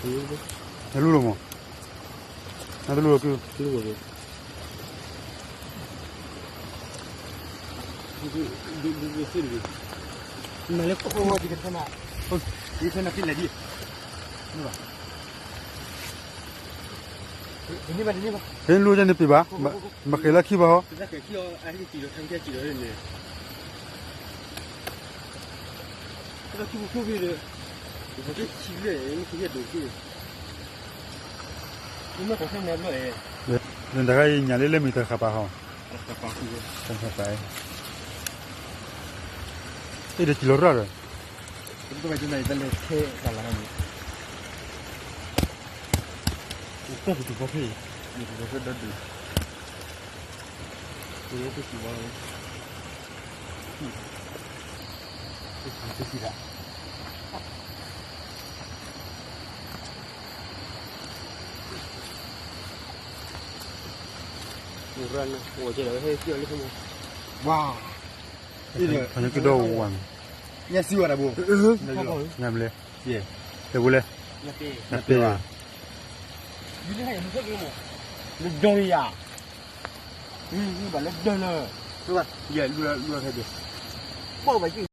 နလူလီၤမး, နတလူလီၤက့ၤ, မၤလၢခိၣ်ခိၣ်ဝဲဒ်ကထၢနၤ, ဒ်ကထၢနၤဖဲလဲၣ်ဒ်, ဖဲလူန့ၣ်ပ့ၤဘၣ်, မ့ၢ်ဃဲၤလၢခံဘၣ်ဟီ, နတဂၤအံၤညါလၢလၢမ့ၢ်တၢ်ဃးပာ်ဟီ, အ့ၣ်ဒီးကံလီၤရၣ်ဒီး, တၢ်လီၤ, တၢ်တဖီခိၣ်, တၢ်တဖီခိၣ်, ဝါ, ကဒီးဝါ, ညါစံးဝဲဒၣ်ဘိ, ညါမလဲၣ်, တဲဘိလဲၣ်, နတဲ, လၢဒၢးယၤ, ဘၣ်လၢဒၢးလၢ, ယဲၢ်လွဲၢ်ခဲဒၢး, ဘၣ်ဘၣ်